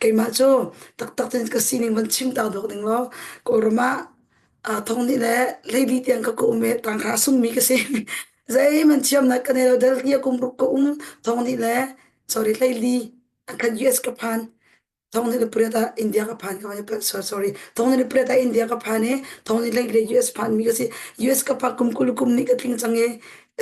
Keimah cu taktak cun ka sining van chim ta dawk ding law Kawlram ah thong nih le hleili tiang ka ka um i tangka sungmi ka si. Zeihmanh thiamnak ka nei lo Delhi ah kum ruk ka um thong nih le sorry hleili khan US ka phan thong nih le pariat ah India ka phan ka van sorry sorry thong nih le pariat ah India ka phan i thong nih le US phan mi ka si US ka phak kum 20 kum nih ka tling cang i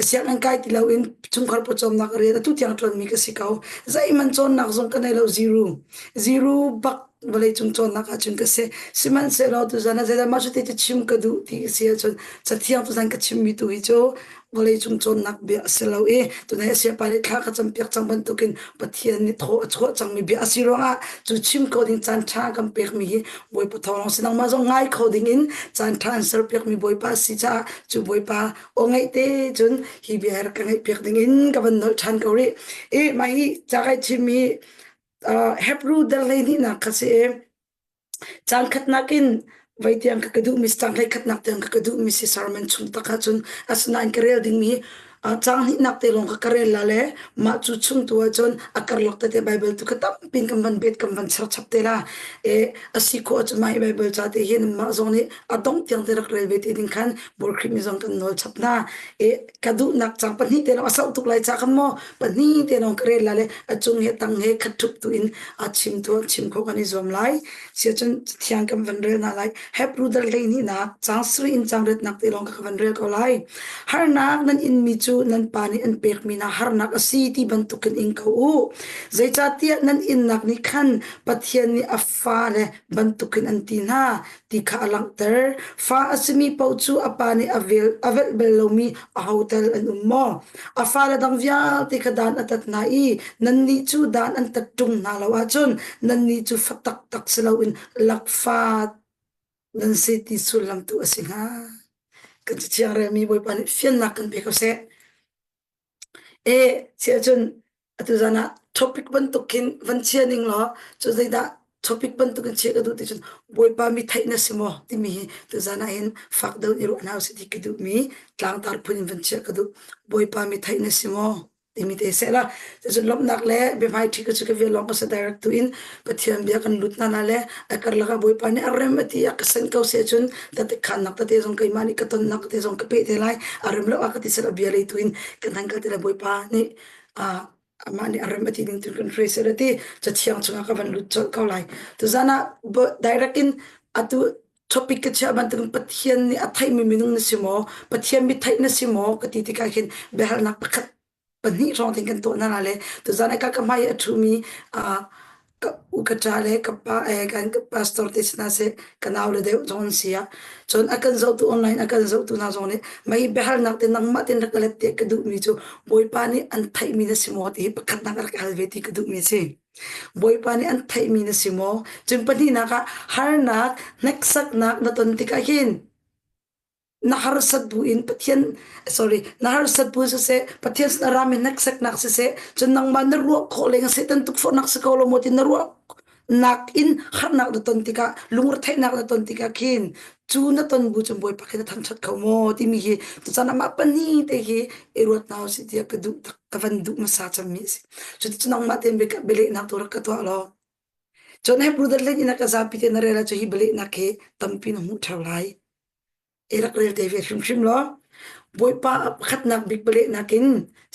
sianginn kai ti loin chungkhar pawcawmnak rian atu tiang ṭuanmi ka si ko. Zeihmanh cawnnak zong ka nei lo zero. Zero bak vawleicung cawnnak ahcun ka si. Sihmanhsehlaw tuzan ah zeidah mah cuti ti chim ka duh ti a si ahcun cathiang tuzan ka chimmi tu hi cu vawleicung cawnnak bia a si lo i tunai a siapa nih thla ka campiak cang bantukin Pathian nih thaw a chuah cangmi bia a si ruangah cu chim kho ding caan ṭha kan pekmi hi Bawipa thawng si nangmah zong ngai kho ding in caan ṭha an serpiakmi Bawipa a si caah cu Bawipa aw ngaih te cun hi bia hi rak ka ngaihpiak ding in ka van nolh ṭhan ko rih. I mah hi ca kai chimmi Hebrew dal 12nak kha si i caan khatnak in voi tiang ka ka duhmi cang hlei khatnak tiang ka ka duhmi si sermon chung tak ahcun asinain ka rel dingmi cang hnihnak te lawng ka ka rel la le mah cu chung tu ahcun a karlak tete Bible tu ka tampin kan van bet kan van cherchap te la e a si khawh ahcun mah hi Bible ca te hin mah zong nih a dongh tiang te rak rel ve te ding khan Bawi Khrih mi zong kan nawl chap hna. E ka duhnak cang pahnih te lawng a sauh tuk lai ca khan maw pahnih te lawng ka rel la le a cung he tang he khat thup tu in a chim tu chim kho kan i zuam lai. Sia cun thiang kan van rel na lai. Hebrew dal hlei nak cang sri in cang ret nak te lawng ka van rel ko lai. Harnak nan in mi cu nan pa nih an pek mi na harnak a si ti bantukin in ko u. Zeicahtiah nan innak nih khan Pathian nih a fale bantukin an ti hna. ti kha a langhter. Fa a simi paoh cu a pa nih a vel, a velh bal lomi aho tal an um maw? A fale dang vialte kha dan a tat hna i nannih cu dan an tat ṭung hna lo ahcun nannih cu fa taktak si loin lakfa nan si ti sullam tu a si hnga. Kan cathiang relmi Bawipa nih fiannak kan pe ko seh. E, si ahcun atu zan ah topic bantuk khin van chia ning law cu zeidah topic bantuk in chia ka duh ti cun Bawipa mi theih na si maw timi hi tuzan ah hin fak deuh in i ruah hna usih ti ka duhmi tlangtar phun in van chiah ka duh. Bawipa mi theih na si maw timi te seh la cucun lawmhnak le biahmaiṭhi ka cu ka vial lawng ka si direct tu in Pathian bia kan lut hna na le a karlak ah Bawipa nih a rem a ti a ka sen ko seh cun tatekhannak tete zong keimah nih ka tonnak tete zong ka peh te lai a rem lo a ka ti sel a bia lei tu in kan hang kal te lai Bawipa nih amah nih a rem a ti ning tu kan hruai seh ti cathiang chungah ka van lut colh ko lai tuzan ah direct in atu topic ka chiah bantukin Pathian nih a theihmi minung na si maw Pathian mi theih na si maw ka ti tikah khin biahalnak pakhat pahnih hrawng ting kan tuah hna le tuzan ah ka ka hmai a ṭhumi ka u ka ṭa le ka pa eh kan ka pastor te sina seh ka nau le deuh zong an si ah cun a kan zohtu online a kan zohtu hna zong nih mei biahalnak te nangmah ten rak ka let te ka duhmi cu Bawipa nih an theihmi na si maw ti hi pakhatnak rak hal ve ti ka duhmi a si. Bawipa nih an theihmi na si maw? Cun pahnihnak ah harnak hneksaknak na ton tikah hin na harsat bu in Pathian sorry na harsat bu siseh Pathian sin a rami hneksaknak siseh cun nangmah na ruah khawh leng Satan tukforhnak si ko lo maw ti na ruah nak in harnak na ton tikah lungretheihnak na ton tikah khin cu na ton bu cun Bawipa khi na thangṭhat kho maw timi hi tuchan amah pahnih te hi i ruat hna usih tiah ka duh ka van duh hmasa cemmi a si cuticun nangmah tein bialehnak tu rak ka tuah law cun Hebrew len in a ka zapi te na rel ahcun hi bialehnak hi tampi na hmuh ṭheo lai i rak rel te ve hrimhrim law Bawipa pakhatnak bik bialehnak in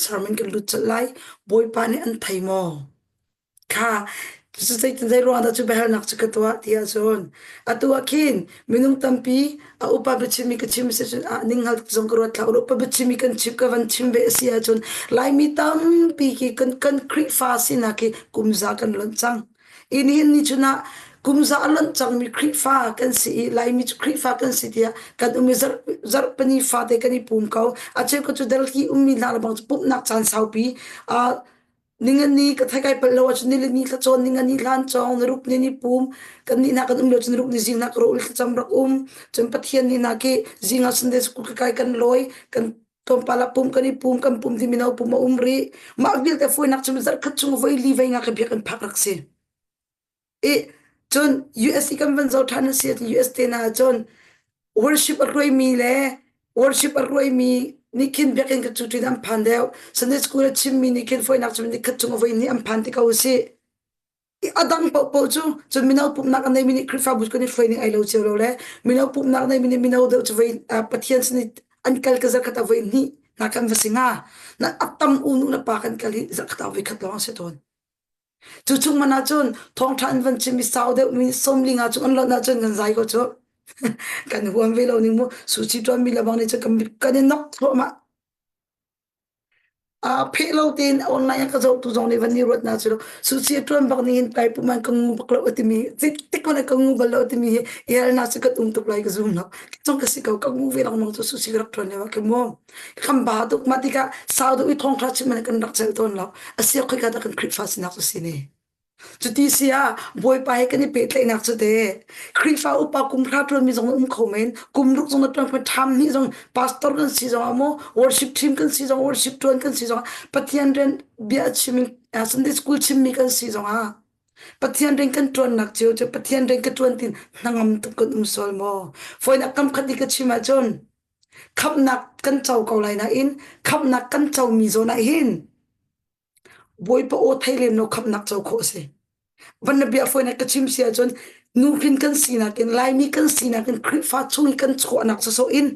sermon kan lut colh lai Bawipa nih an thei maw Kha cu zeitin zei ruang dah cu biahalnak cu ka tuah ti ahcun atu ah khin minung tampi a upa biachimmi ka chim si cun ah ninghngal zong ka ruat hlah upa biachimmi kan chim ka van chim ve a si ahcun Laimi tampi khi kan kan Khrihfa sinak hi kumza kan lonh cang. I nihin ni chun ah kumza a lonh cangmi Khrihfa kan si i Laimi cu Khrihfa kan si tiah kan um i zarh zarhpini fate kan i pum ko. A cheu cu Delhi ummi hna le bang cu pumhnak caan saupi uh, Ningani ka thei kai palh lo ahcun nilini thlacawn ningani hlan cawng niruk ni ni pum kan nih hna kan um lio cun niruk ni zing hna ka rawh thlacam rak um cun Pathian ni hna khi zing ah Sunday school ka kai kan lawi kan tlawmpal ah pum kan i pum kan pum di mino pum a um rih mah vialte fawinak cu zarhkhat chung voi li voi nga ka biak in phak rak si. I cun US i kan van zoh ṭhan a si ahcun US te hna ahcun worship a ruaimi le worship a ruaimi nih khin biakinn ka cu ṭin an phan deuh. Sunday school a chimmi nih khin fawinak cu nikhat chung a voi hnih an phan ti ko usih. A dang paohpaoh cu cun mino pumhnak a neimi nih Khrihfabu kan i hruai ning ai lo cio lo le mino pumhnak neimi nih mino deuh cu voi Pathian sin i an kal ka zarkhat ah voi hnih hna kan va si hnga. Na a tam u nu le pa kan kal i zarkhat ah voi khat lawng a si tawn. Cu chung man ahcun thawngṭha an van chim i sau deuh mi 15 chung an lonh ahcun kan zai ko cu. Kan huam ve lo ning mu sushi ṭuan mi le bang nih cun kan kan i nok thluahmah. Pheh lo tein online ah ka zohtu zong nih van i ruat hna selaw sushi a ṭuan bak ning in kai puman ka ngu bak lo a timi zeitik hmanh ah ka ngu bal lo a timi hi i halnak cu kan um tuk lai ka zum lo. Cong ka si ko ka ngu ve lengmang cu sushi ka rak ṭuan lio ah khin mu. Kan ba tuk mah tikah sau deuh i thawngṭha chim in kan rak celh tawn lo. A si khoika dah kan Khrihfa sinak cu si ne. Cuti si ah Bawipa he kan i pehtlaihnak cu teh Khrihfa upa kum hra ṭuanmi zong um kho men, kum ruk zong na ṭuan kho ṭham hnih zong pastor kan si zong ah maw worship team kan si zong worship ṭuan kan si zong ah Pathian rian bia chim in Sunday school chimmi kan si zong ah Pathian rian kan ṭuannak cio cu Pathian rian ka ṭuan tin hnangam tuk kan um sual maw? Fawinak kam khat i ka chim ahcun khamhnak kan co ko lai nain khamhnak kan comi zawn ah hin Bawipa aw thei lem lo khamhnak co khawh a si. Van na bia fawinak ka chim si ahcun nuhrin kan sinak in Laimi kan sinak in Khrihfa chung i kan chuahnak sawsawh in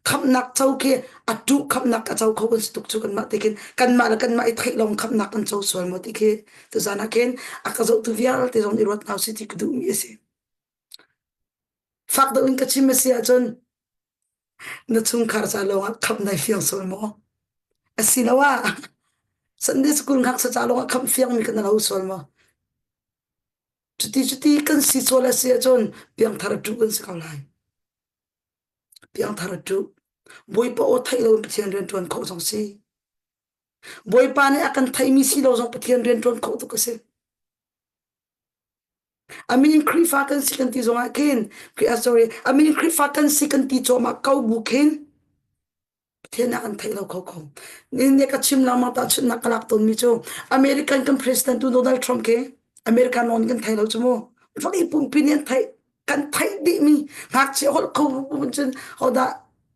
khamhnak co khi a tu khamhnak a co kho kan si tuk cu kanmah te khin kanmah le kanmah i theih lawng khamhnak kan co sual maw ti khi tuzan ah khin a ka zohtu vialte zong i ruat hna usih ti ka duhmi a si. Fak deuh in ka chim a si ahcun Na chungkhar ca lawngah khamh nai fiang sual maw? Asiloah Sunday school ngakchia ca lawngah khamh fiangmi kan lo sual maw? Cuti cuti kan si sual a si ahcun piangthar a ṭuh kan si ko lai. Piangthar a ṭuh. Bawipa aw theih loin Pathian rian ṭuan khawh zong si. Bawipa nih a kan theihmi si lo zong Pathian rian ṭuan khawh tuk a si. A min in Khrihfa kan si kan ti zongah khin, sorry, a min in Khrihfa kan si kan ti cuahmah ko bu khin Pathian ah kan theih lo kho ko. Ni ka chim lengmang tahchunhnak ka lak tawnmi cu American kan president tu Donald Trump khi American nawn kan thei lo cu mu. Vawlei pumpi nih an theih kan theih dihmi ngakchia holh kho cun hodah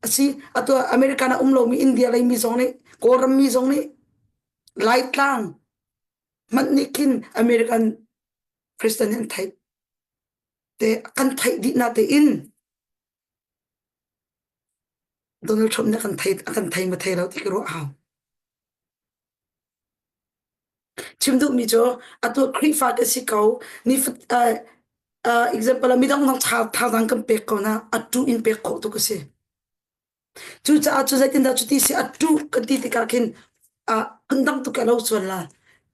a si atu American ah um lomi India lei mi zong nih Kawlram mi zong nih Laitlang hmanh nih khin American Christian nih an theih te kan theih dih na tein Donald Trump nih kan thei a kan thei ma thei lo ti ka ruah hau. Chim duhmi cu atu Khrihfa ka si ko ni uh, uh, example midang dang thazaang kan pek ko na atu in pek khawh tu ka si. Cucaah cu zeitindah cuti si a ṭuh kan ti tikah khin ah phundang tuk a lo sual la.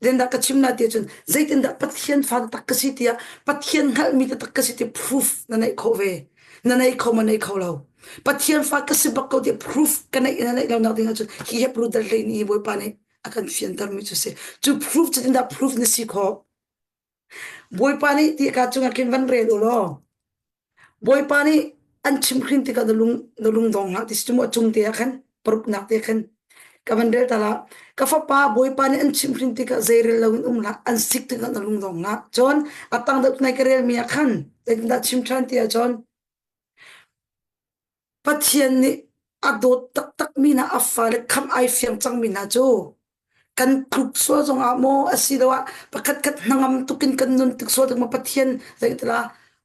Zeitindah ka chim la ti ahcun zeitindah Pathian fa taktak ka si tiah Pathian hngalhmi taktak ka si ti proof na neih khawh ve. Na nei kho ma nei kho lo. Pathian fa ka si bak ko tiah proof ka neih na neih lo nak ding ahcun hi Hebrew dal hlei nih Bawipa nih a kan fiantermi cu si. Cu proof zeitindah proof na si khawh? Bawipa nih ti ka cungah khin van rel u law Bawipa nih an chimhhrin tikah na lung na lung dong hlah ti si mu a cung te ah khan paruknak te khan ka van rel ta la ka fapa Bawipa nih an chimhhrin tikah zeirel loin um hlah an sik tikah na lung dong hlah cun a tang deuh nai ka relmi ah khan zeitindah chim ṭhan ti ahcun Pathian nih a dawt taktakmi hna a fale khamh ai fiang cangmi hna cu kan tluk sual zongah maw asiloah pakhatkhat hnangam tukin kan nun tik sual tik maw Pathian zeitila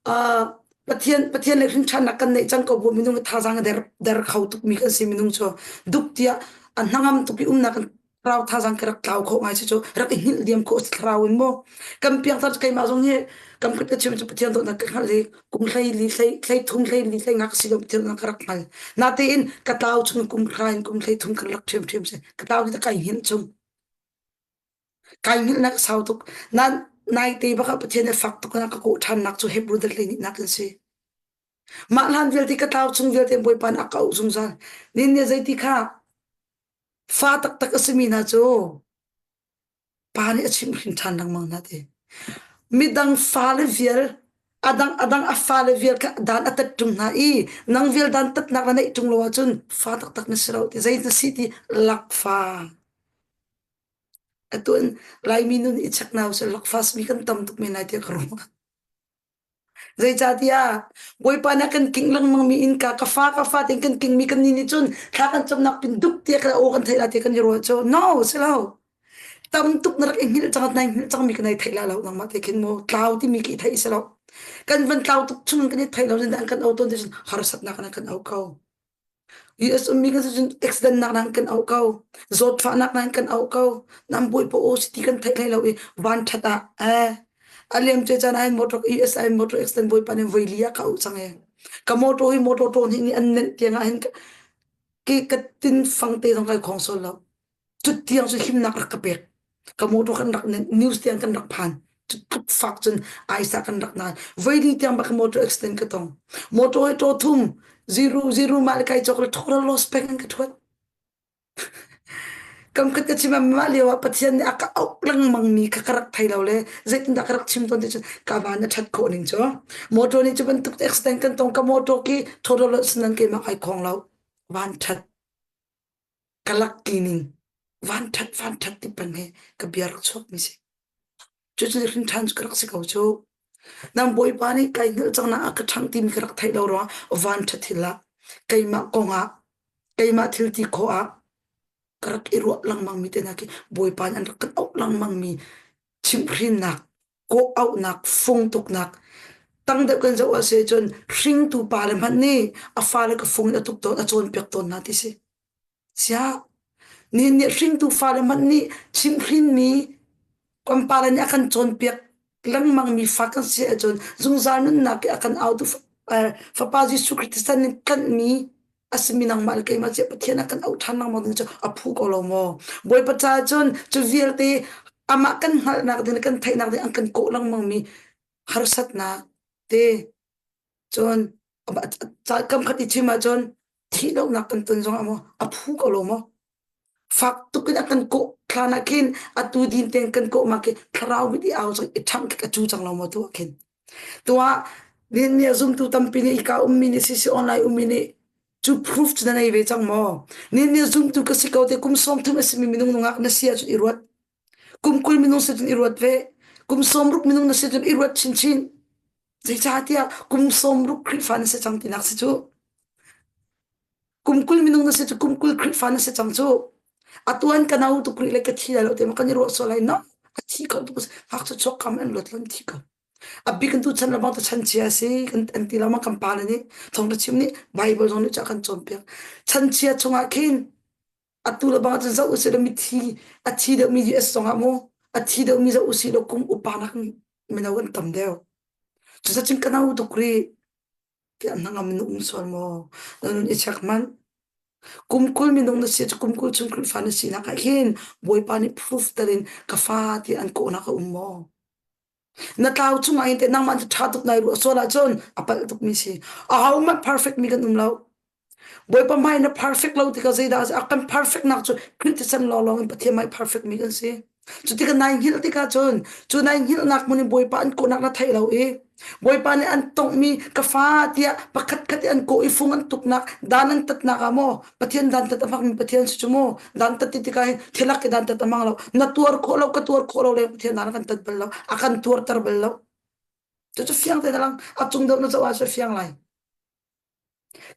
uh, Pathian Pathian le hrinṭhannak kan neih cang ko bu minung thazaang a der der kho tukmi kan si minung cu duk tiah a hnangam tuk i umnak kan thlarau thazaang ka rak tlau khawh ngai si cu rak i hngilh diam khawh si thlarau in maw kan piangthar keimah zong hi kam ka chim cu Pathian dawtnak ka hngalh i kum hlei li hlei hlei thum hlei li hlei nga ka si lo Pathian dawtnak ka rak hngal natein ka tlau chung kum hra in kum hlei thum kan rak ṭhiam ṭhiam si ka tlau ni kai hngilh chung kai hngilh nak sau tuk nan nai te baka Pathian nih fak tuk na ka kawh ṭhan nak cu Hebrew dal hlei nak in si mah hlan vialte ka tlau chung vialte Bawipa nih a ka auh zungzal nin ne zeiti kha Fa taktak a simi hna cu pa nih a chimhhrin ṭhan lengmang hna ti. Midang fale vial a dang a dang a fale vial kha dan a tat ṭung hna i nang vial dan tatnak na neih ṭung lo ahcun fa taktak na si lo ti zei na si ti lakfa. Atu in Laimi nun i check hna usih lakfa simi kan tam tuk men lai tiah ka ruah. Zeicahtiah Bawipa nih a kan kingh lengmangmi innka ka fa ka fa tiin kan kingmi kannih nih cun thla kan camnak pin duk tiah kan aw kan theih lai tiah kan i ruah cu no si lo. Tam tuk na rak i hngilh cang nai hngilh cangmi ka nai theih la lo nangmah te khin mu tlau timi ki theih si lo. Kan van tlau tuk chung kan i theih lo an kan au tawn ti cun harsatnak an kan au ko. US ummi kan si cun accident nak nan kan auh ko. Zawtfahnak nan kan auh ko. Nam bawipa aw si ti kan theih hlei lo i van ṭhat ah eh a liam ce caan ai motor US ai motor accident bawipa nih voi li ah ka auh cang e. Ka motor hi motor tawn hi nih an nenh tiang ah hin ke ka tin fang te zong kai khong sol lo. Cut tiang cu himnak rak ka pek. Ka motor kan rak news tiang kan rak phan. Cut fak cun aisa kan rak nai. Voili tiang bak motor accident ka tong. Motor hi to thum zero zero ma le kai chok le total loss pek an ka thuat. Kam khat ka chim ma lio ah Pathian nih a ka auh lengmang mi kha ka rak thei lo le zeitindah ka rak chim tawn ti cun ka van a that khawh ning cu. Motor nih cu bantuk accident kan tong ka motor ki total loss nan keimah ai khong lo. Van that. Ka lak ti ning vanṭhat vanṭhat ti peng hi ka bia rak chuakmi si. Cucu hrin ṭhan cu ka rak si ko cu. Nang Bawipa nih kai hngilh cang nak a ka ṭhangh timi ka rak theih lo ruangah vanṭhat hi lah keimah kongah keimah thil ti khawh ah ka rak i ruah lengmang mi te hna khi Bawipa nih an rak kan auh lengmang mi chimhhrinnak kawh auhnak fung tuknak tang deuh kan zoh ah si cun hringtu pa le hmanh nih a fale ka fung in a tuk tawn a cawnpiak tawn hna ti si. Siah nihin nih hringtu fale hmanh nih chimhhrinmi kan pale nih a kan cawnpiak lengmangmi fa kan si ahcun zungzal nunnak i a kan autu Fapa Jesuh Khrih thisen in tlanhmi a simi nangmah le keimah cia Pathian a kan auh ṭhan lengmang ding cu a phu ko lo maw? Bawipa caah cun cu vialte amah kan hngalhnak ding le kan theihnak ding an kan kawh lengmangmi harsatnak te cun kam khat i chim ahcun thih lohnak kan ton zongah maw a phu ko lo maw? Fak tuk in a kan kawh thlan ah khin atu din tein kan kawh ma khi thlarau mit i au cang i ṭhangh khi ka cu cang lo maw tu ah khin. Tuah nihin ni a zumtu tampi nih hika ummi nih sisi online ummi nih cu proof cu na nei ve cang maw? Nihin ni a zumtu ka si ko te kum 30 a simi minung nungak na si ahcun i ruat. Kum 20 minung si cun i ruat ve. Kum 60 minung na si cun i ruat chinchin. Zeicahtiah kum 60 Khrihfa na si cang tinak si cu. Kum 20 minung na si cu kum 20 Khrihfa na si cang cu. Atuan ka no tuk rih le ka thi lai lo te ma kan i ruah sual lai no. A thi ko tuk ngakchia chuak kam an luat lo thi ko. A bik in tu chan le bang tu chan chia si kan an ti lo ma kan pa le nih thawng chim nih Bible zong nih ca kan cawnpiak. Chan chia chungah khin atu le bang cun zoh usih law mithi a thi deuhmi US zongah mu a thi deuhmi zoh usih law kum upa nak mino kan tam deuh. Cucacun ka no tuk rih tiah hnangam in um sual maw na nun i check manh. Kum 20 minung na si cu kum 20 chung Khrihfa na sinak ah hin Bawipa nih proof tal in ka fa ti an kawhnak a um maw? Na tlau chungah hin teh nangmah cu ṭha tuk nai ruah sual ahcun a palh tukmi si. Ahohmanh perfect mi kan um lo. Bawipa hmai na perfect lo tikah zeidah a si? A kan perfect nak cu Khrih thisen lawnglawng in Pathian hmai perfect mi kan si. Cu tikah nai hngilh tikah cun cu nai hngilhnak hmun in Bawipa an kawhnak na theih lo i Bawipa nih an tonghmi ka fa tiah pakhat khat i an kawh i fung an tuknak dan an tatnak ah maw Pathian dan tat a hmangmi Pathian si cu mu dan tat ti tikah hin thilak i dan tat a hmang lo na tuar khawh lo ka tuar khawh lo le Pathian dan a kan tat bal lo a kan tuarter bal lo cucu fiang te na lang a cung deuh na zoh ah cu fiang lai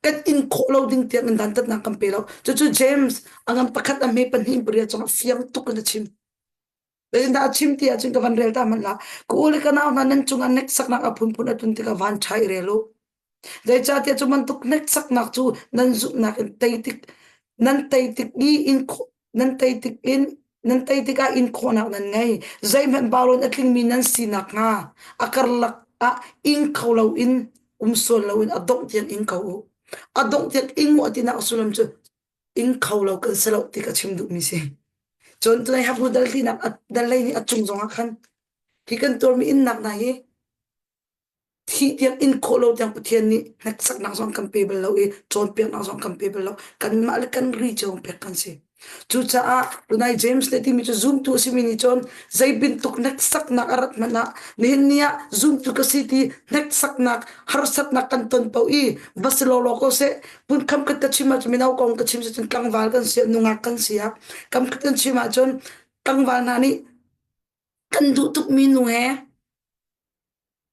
kan in khawh lo ding tiang in dan tatnak kan pe lo cucu James a ngan pakhat a hme pahnih pariat cungah fiang tuk in a chim Zeitindah a chim ti ahcun ka van rel ta hmanh la. Ka u le ka nau hna nan cungah hneksaknak a phunphun a tlun tikah van ṭha i rel u. Zeicahtiah cu bantuk hneksaknak cu nan zumhnak in tei tik nan tei tik i in khawh nan tei tik in nan tei tikah in khawhnak nan ngei. Zeihmanh bauloin a tlingmi nan si nakhnga a karlak ah ing kho loin um sual loin a dongh tiang ing ko u. A dongh tiang ing u a tinak a sullam cu ing kho lo kan si lo ti ka chim duhmi si. Cun tunai haphu dal tinak dal lei nih a cung zongah khan hi kan tuarmi innak hna hi thih tiang in khawh lo tiang Pathian nih hneksaknak zong kan pe bal lo i cawnpiaknak zong kan pe bal lo kanmah le kan ri cio pek kan si. Cucaah tunai James nih timi cu zumtu a simi nih cun zei bantuk hneksaknak a rat hmanh ah nihin ni ah zumtu ka si ti hneksaknak harsatnak kan ton paoh i va si lawlaw ko seh Phunkham khat ka chim ahcun mino kong ka chim ahcun tlangval kan si nungak kan si ah kam khat kan chim ahcun tlangval hna nih kan duh tukmi nu he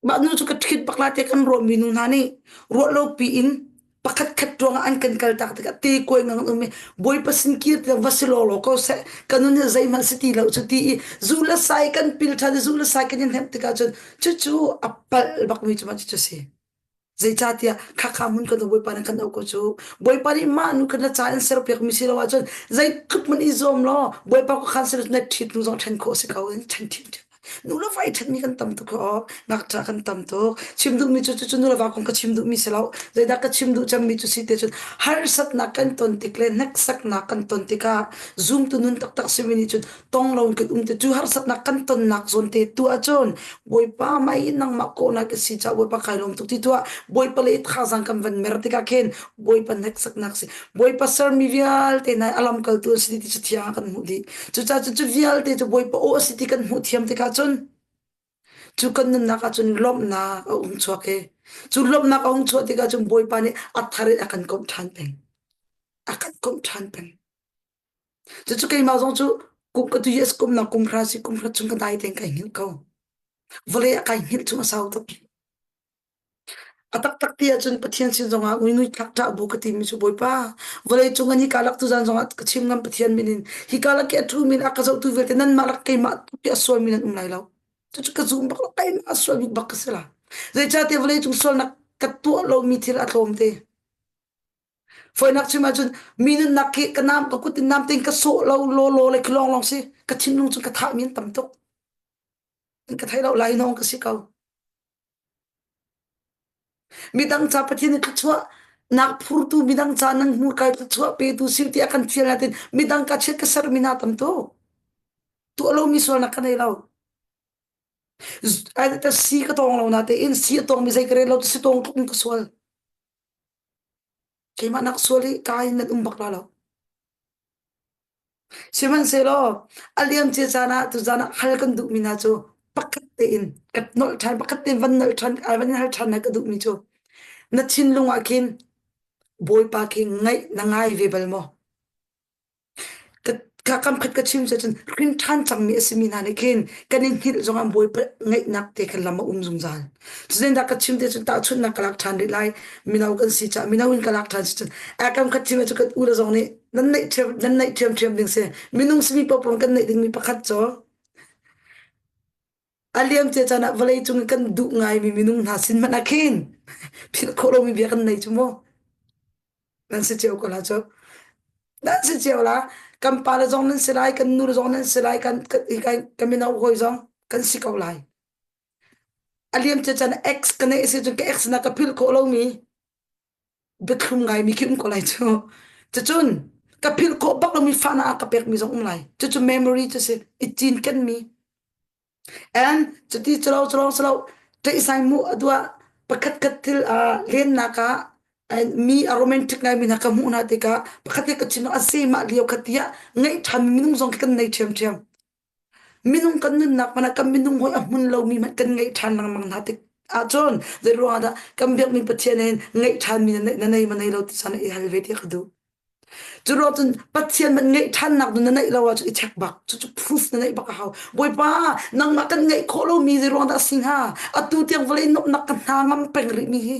mah nu cu ka ṭhit bak la te kan ruahmi nu hna nih ruah lo piin Pakhat khat ruangah an kan kal tak tikah te kuai ngang um i Bawipa sin kir tiang va si law law ko seh ka nun hi zeihmanh si ti lo cu ti i zu le sai kan pil ṭhan i zu le sai kan in hnemh tikah cun cucu a palh bakmi cu mah cucu si. Zeicahtiah khakha hmun kan Bawipa nih kan auh ko cu. Bawipa nih mah nu kha na ca in serpiakmi si lo ahcun zeitluk man i zuam law Bawipa kha khan sir na ṭhit nu zong ṭhen khawh si ko in ṭhen ṭhit nu le va i ṭhenmi kan tam tuk aw ngakṭah kan tam tuk chim duhmi cu cu nu le va kong ka chim duhmi si lo zeidah ka chim duh cemmi cu si te cun harsatnak kan ton tik le hneksaknak kan ton tikah zumtu nun taktak simi nih cun tong lo in kan um te cu harsatnak kan tonnak zawn te tu ahcun Bawipa mai nangmah kawhnak ka si caah Bawipa kai lawm tuk ti tuah Bawipa le thazang kan van mer tikah khin Bawipa hneksaknak si Bawipa sermi vialte nai a lamkaltu an si ti cu thiang ah kan hmuh dih cucaah cu cu vialte cu Bawipa aw a si ti kan hmuh thiam tikah cun cu kan nunnak ah cun lawmhnak a um chuak i cu lawmhnak a hung chuah tikah cun Bawipa nih a thar in a kan komh ṭhan peng a kan komh ṭhan peng Cucu keimah zong cu kum ka tu yes kum na kum hra si kum hra chung ka dai tein kai hngilh ko. Vawlei a kai hngilh chung a sau tuk. A taktak ti ahcun Pathian sin zongah nguinui thlak ṭah bu ka timi cu Bawipa vawlei cung an hika lak tu zan zongah ka chim ngam Pathian min in hika lak i a ṭhu min a ka zohtu vialte nanmah lak keimah tuk i a sualmi nan um lai lo. Cucu ka zum bak lo keimah a sual bik bak ka si la. Zeicahtiah vawlei cung sualnak ka tuah lomi thil a tlawm te. Fawinak chim ahcun mi nunnak khi ka nam ka kut in nam tein ka sawh lo law law le khi lawng lawng si ka thinlung cu ka thahmi an tam tuk. Ka thei lo lai nawng ka si ko. Midang ca Pathian nih thluachuah nak phurtu midang ca nan hmurka thluachuah petu si tiah kan fial natin midang ka chiat ka sermi hna tam tuk. Tuah lomi sualnak ka nei lo. Si ka tawng lo na tein si a tawngmi zei ka rel lo si tawng tluk in ka sual. Keimah nak sual hi ka in nan um bak la lo. Sihmanhsehlaw a liamcia caan ah tuzaan ah hal kan duhmi hna cu pakhat tein ka nolh ṭhan pakhat tein van nolh ṭhan van in hal ṭhan na ka duhmi cu na thinlung ah khin Bawipa khi ngaih na ngai ve bal maw? Ka kam khat ka chim cun hrin ṭhan cangmi a simi hna nih khin kan i hngilh zongah Bawipa ngaihnak te khan lam a um zungzal. Cutin dah ka chim te cun tahchunhnak ka lak ṭhan rih lai. Mino kan si caah mino in ka lak ṭhan si cun a kam khat chim cu kan u le zong nih nan neih ṭhiam nan neih ṭhiamṭhiam ding si. Minung simi paoh kan neih dingmi pakhat cu a liamcia caan ah vawlei cung i kan duh ngaimi minung hna sin hmanh ah khin philh khawh lomi bia kan nei cu mu. Nan si cio ko la cu. Nan si cio la. Kan pa le zong nan si lai, kan nu le zong nan si lai, kan kan kan mino hawi zong kan si ko lai. A liamcia caan ex ka neih si cun ka ex na ka philh khawh lomi biathlum ngaimi khi um ko lai cu. Cucun ka philh khawh bak lomi fahnak a ka pekmi zong um lai. Cucu memory cu si i cinkenmi. And cuti culo culo culo ṭeihsai mu a duah pakhat khat thil ah lennak ah mi a romantic ngaimi hna ka hmuh hna tikah pakhat he ka chim a si mah lio kha tiah ngaih ṭhanmi minung zong khi kan nei ṭhiamṭhiam. Minung kan nunnak hmanh ah kan minung hawi a hmun lomi hmanh kan ngeih ṭhan lengmang hna tik ahcun zei ruangah dah kan biakmi Pathian hin ngeih ṭhanmi na nei ma nei lo ti caan i hal ve ti ka duh. Cu ruang cun Pathian man ngeih ṭhannak nu na neih lo ahcun i check bak. Cucu proof na neih bak a hau. Bawipa, nangmah kan ngeih khawh lomi zei ruang dah a si hnga? Atu tiang vawlei nuamhnak ka hna ngam peng rihmi hi.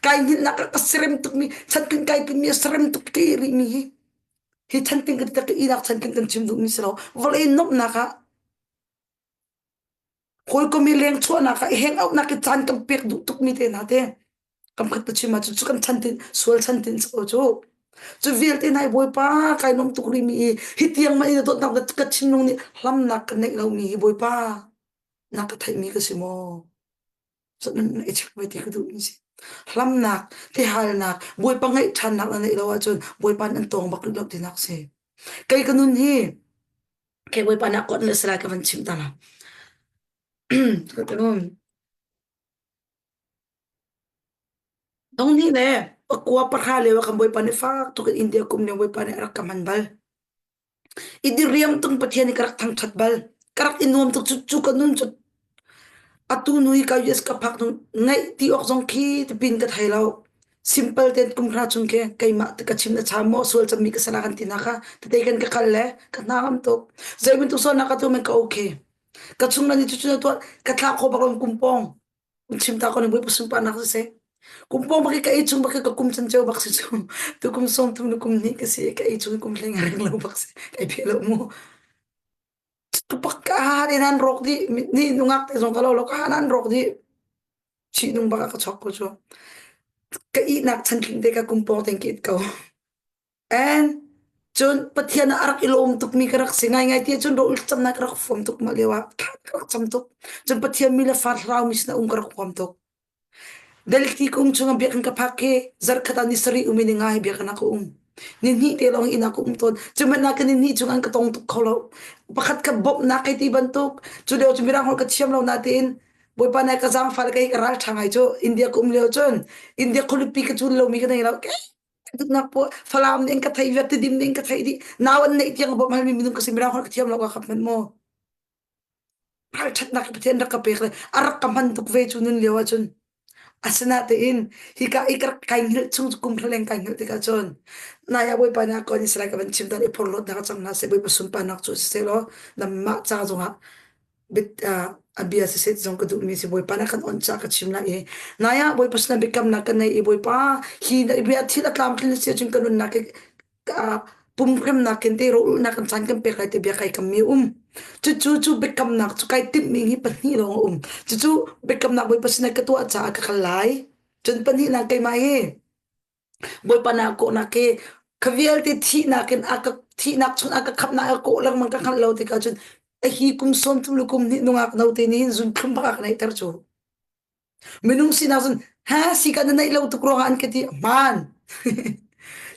Kai hngilhnak ka serem tukmi, chantlin kai tinmi a serem tuk ti rihmi hi. Hi chanting kan tak i inak chanting kan chim duhmi si lo. Vawlei nuamhnak ah hawikom i leng chuahnak ah i hang out nak i caan kan pek duh tukmi te hna te kam khat ka chim ahcun cu kan chan tin sual chan tin ko cu cu vialte nai bawipa kai nom tuk rih mi i hi tiang ma in dawtnak na ka thinlung nih hlamnak ka neih lomi hi bawipa na ka theihmi ka si maw na i check ve ti ka duh mi si hlamnak tihalnak bawipa ngaih ṭhannak na neih lo ahcun bawipa nan tawng bak rih lo tinak si kei ka nun hi kei bawipa nak kot na salai ka van chim ta la Dong nih le pakua pahra lio ah kan bawipa nih fak tuk in India kum lio bawipa nih a rak ka hman bal. I diriam tung Pathian nih ka rak thangṭhat bal. Ka rak i nuam tuk cu cu ka nun cu atu nu i ka US ka phak nu ngaih ti awk zong khi tipin ka thei lo. Simple ten kum hra chung khi keimah te ka chim na cha maw sual cangmi ka sala kan ti na kha tete kan ka kal le ka hna ngam tuk. Zei bantuk sualnak ka tu men ka okay. Ka chung na ni cu cu na tuah ka thla kho bak lo kum pong. Chim ta ko ni bawipa sunparnak siseh. Kum pawng bak i ka ei chung bak i ka kum can ceu bak si cu. Tu kum sawm thum le kum hnih ka si i ka ei chung i kum hlei nga reng lo bak si. Kai pheh lo mu. Ka pak ka ha in an rawk dih. Ni nungak te zong ka lo lo ka han an rawk dih. Chih nung bak ah ka chok ko cu. Ka ihnak chan tling te ka kum pawng ten ka it ko. And cun Pathian ah a rak i lawm tukmi ka rak si ngaingai ti cun rawl camnak ka rak huam tuk mah lio ah thla ka rak cam tuk. Cun Pathian mi le fa thlarau mi sinah um ka rak huam tuk. Delhi ka um chungah biakinn ka phak khi zarkhat ah ni sarih um in ni nga hi biakinn ah ka um. Ni hnih te lawng inn ah ka um tawn. Cu hmanh ah ka ni hnih chung an ka tong tuk kho lo. Pakhat khat bawmhnak hei ti bantuk cu lio cu mirang holh ka thiam lo natein Bawipa nih ka zaangfah le kei ka ral ṭha ngai cu India ka um lio cun India khualipi ka cul lomi ka nei lo. Duhnak pawl Falam nih an ka theih viar Tidim nih an ka theih dih. Nau an neih tiang bawmh halmi minung ka si mirang holh ka thiam lo ka khap hmanh maw. Ralṭhatnak Pathian rak ka pek le a rak ka hman tuk ve cu nun lio ahcun. Asinatein hika i ka rak kai hngilh chung cu kum hra leng kai hngilh tikah cun nai ah Bawipa nih a kawn Israel ka van chim tawn i phorhlawtnak a cang hna seh Bawipa sunparnak cu siseh law nangmah ca zongah a bia siseh zong ka duhmi si Bawipa nih a kan onh caah ka chim lai i nai ah Bawipa sinah biakamnak ka nei i Bawipa hi na bia thil a tlamtlin a si ahcun ka nunnak hi pumhremnak in te rawlulhnak in caan kan pek lai ti bia kai kammi um. Cucu cu biakamnak cu kai timhmi hi pahnih lawng a um. Cucu biakamnak Bawipa sinah ka tuah caah ka kal lai. Cun pahnihnak keimah hi Bawipa na kawhnak hi kha vialte thihnak in a ka thihnak chung a ka khamhnak a kawh lengmang ka hngalh lo tikah cun a hi kum sawm thum le kum hnih nungak no te nih hin zunthlum bak a ka neihter cu. Minung sinak cun ha sika na neih lo tuk ruangah an ka ti hmaan.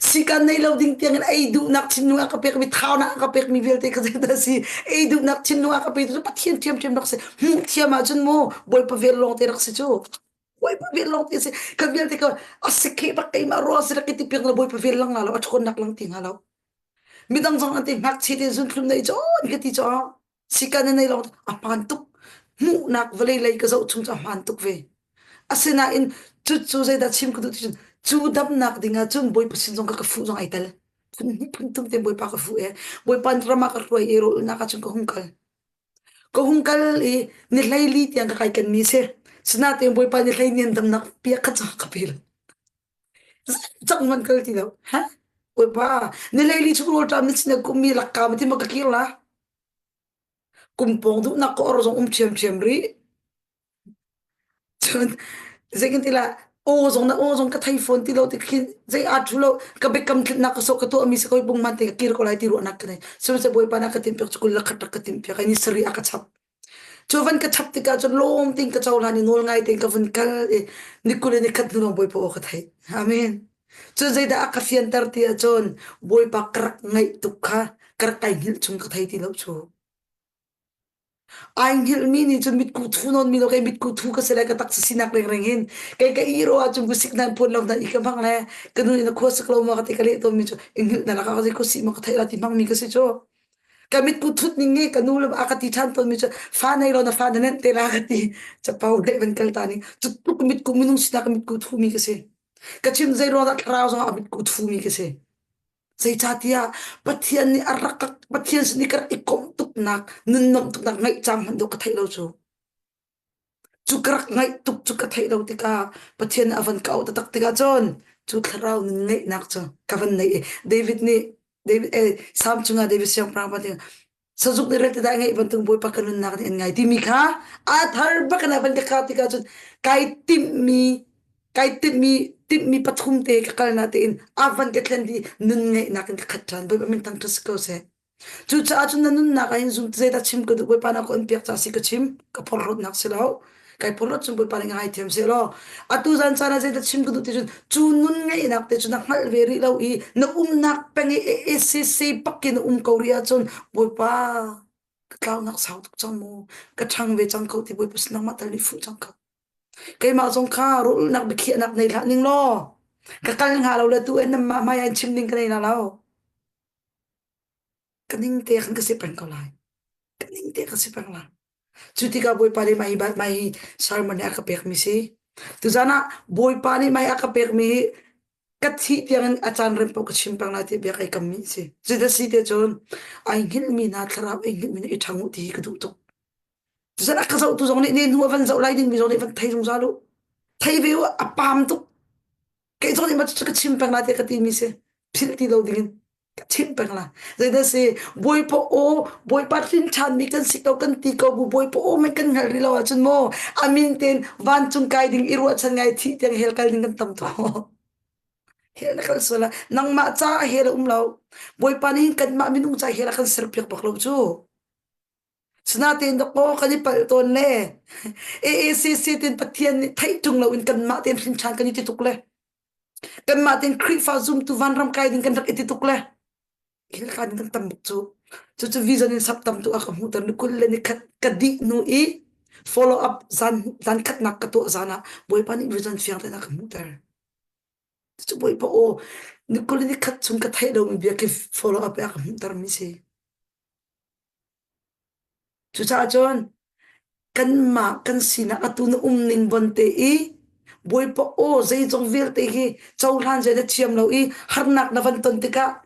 Sika nei lo ding tiangin ei duhnak thinlung a ka pekmi thaunak a ka pekmi vialte kha zeidah si ei duhnak thinlung a ka pe cu Pathian ṭhiamṭhiam rak si hmuh thiam ahcun mu Bawipa vel lawng te rak si cu Bawipa vel lawng te si kha vialte ka a si khe bak keimah ruang si rak i ti piak lo Bawipa vel lang la lo a ṭhawnnak lang ti hnga lo midang zong an ti ngakchia te zunthlum nei cawn ka ti caw Sika na nei lawng a hmaan tuk. Hmuhnak vawlei lei ka zoh chung cu a hmaan tuk ve. Asinain cucu zeidah chim ka duh ti cun cu damnak ding ah cun Bawipa sin zong ka ka fuh zong ai tel. Phun hnih phun thum te Bawipa ka fuh e. Bawipa ram ah ka hruai i rawlulhnak ah cun ka hung kal. Ka hung kal i ni hleili tiang ka kai kenmi si. Sinain Bawipa ni hlei nian damnak piak kha cu ka pe lo. Cang man kal ti lo. Ha? Bawipa ni hleili chung rawl ṭam ni sin kum mi lakka ma ti ma ka kir la. Kum pawng duhnak ka or zong um ṭhiamṭhiam rih. Cun zeitin lah aw zong na aw zong ka thei fawn ti lo ti khin zei aa ṭhu lo ka biakam tlinnak ka sawh ka tuahmi si ko bung man te ka kir ko lai ti ruahnak ka nei. Sihmanhsehlaw Bawipa na ka timhpiak cu kul le khat rak ka timhpiak i ni sarih a ka chap. Cu van ka chap tikah cun lawm tein ka cohlan i nawl ngai tein ka vun kal i ni 20 le ni khat hnu lawng Bawipa aw ka theih. Amen. Cun zeidah a ka fianter ti ahcun Bawipa ka rak ngaih tuk kha ka rak kai hngilh chung ka thei ti lo cu. Ai hngilhmi nih cun mitku thu nawnmi lo kei mitku thu ka si le ka taksa sinak rengreng hin kei ka iro ahcun kusik nan phuan lo nan i ka hmang le ka nu nih na khua sak lo maw ka ti ka leh tawnmi cu i hngilh na lakah ka zei khuasih maw ka theih la ti hmangmi ka si cu. Ka mitku thut ning nge ka nu le a ka ti ṭhan tawnmi cu fa nei lo na fa na nenh te la ka ti capo leh van kal ta ning cu tluk mitku minung sinak mitku thumi ka si. Ka chim zei ruangah dah thlarau zongah a mitku thumi ka si. Zeicahtiah Pathian nih a rak Pathian sin i ka rak i komh tuknak nunnuamh tuknak ngaih cang hmanh dawh ka theih lo cu. Cu ka rak ngaih tuk cu ka theih lo tikah Pathian nih a van ka auh taktak tikah cun cu thlarau nun ngeihnak cu ka van nei i David nih David eh, Salm chungah David siangpahrang pa nih sazuk nih rel dah ngeih bantuk Bawipa ka nunnak nih an ngai timi kha a thar bak in a van ka kau tikah cun kai timhmi kai timhmi timhmi pathum te ka kal na tein a van ka thlen di nun ngeihnak in ka khat ṭhan Bawipa min thangṭhat si ko seh Cucaah cun na nunnak ah hin zum zeidah chim ka duh Bawipa na ka on piak ca si ka chim ka phorhlawtnak si lo kai phorhlawt cun Bawipa nih ngaithiam seh law atu zan caan ah zeidah chim ka duh ti cun cu nun ngeihnak te cu na hngalh ve rih lo i na umnak peng i ACC pak in na um ko rih ahcun Bawipa ka tlaunak sau tuk cang mu ka ṭhang ve cang ko ti Bawipa sin nangmah tal nih fuh cang ko keimah zong kha rawlulhnak biakhiahnak nei hlah ning law ka kal hnga lo le tu en namah hmai ah chim ding ka nei la lo Ka ning te khan ka si peng ko lai. Ka ning te ka si peng lai. Cu tikah Bawipa nih mah hi mah hi sermon nih a ka pekmi si. Tuzan ah Bawipa nih mah hi a ka pekmi hi ka thih tiangin a caan rem paoh ka chim peng lai ti bia kai kammi si. Cuti si te cun ai hngilhmi hna thlarau ai hngilhmi hna i ṭhang u ti hi ka duh tuk. Tuzan a ka zohtu zong nih ne hnu a van zoh lai dingmi zong nih van thei zungzal u. Thei ve u a pam tuk. Kei zong nih ma cu ka chim peng la tiah ka timi si. Philh ti lo dingin ka chim peng la. Zeidah si Bawipa aw Bawipa hrin ṭhanmi kan si ko kan ti ko bu Bawipa aw men kan hngalh rih lo ahcun maw amin tein vancung kai ding i ruahchan ngai thih tiang hell kal ding kan tam tuk. Hell na kal sual ah nangmah ca hell a um lo. Bawipa nih hin kanmah minung ca hell a kan serpiak bak lo cu. Sinain dawkaw kan i palh tawn le AACC tin Pathian nih theih ṭung loin kanmah tein hrin ṭhan kan i ti tuk le kanmah tein Khrihfa zumtu vanram kai ding kan rak i ti tuk le hilka ding kan tam bak cu. Cucu vision in sap tam tu a ka hmuhter ni 20 le ni khat ka dih hnu i follow up zan zan khatnak ka tuah zan ah Bawipa nih vision fiang tein a ka hmuhter. Cucu Bawipa aw ni 20 le ni khat chung ka theih lomi bia khi follow up a ka hmuhter mi si. Cucaah cun kanmah kan sinak atu na umning bonte i Bawipa aw zeizong vialte hi cohlan zei na thiam lo i harnak na van ton tikah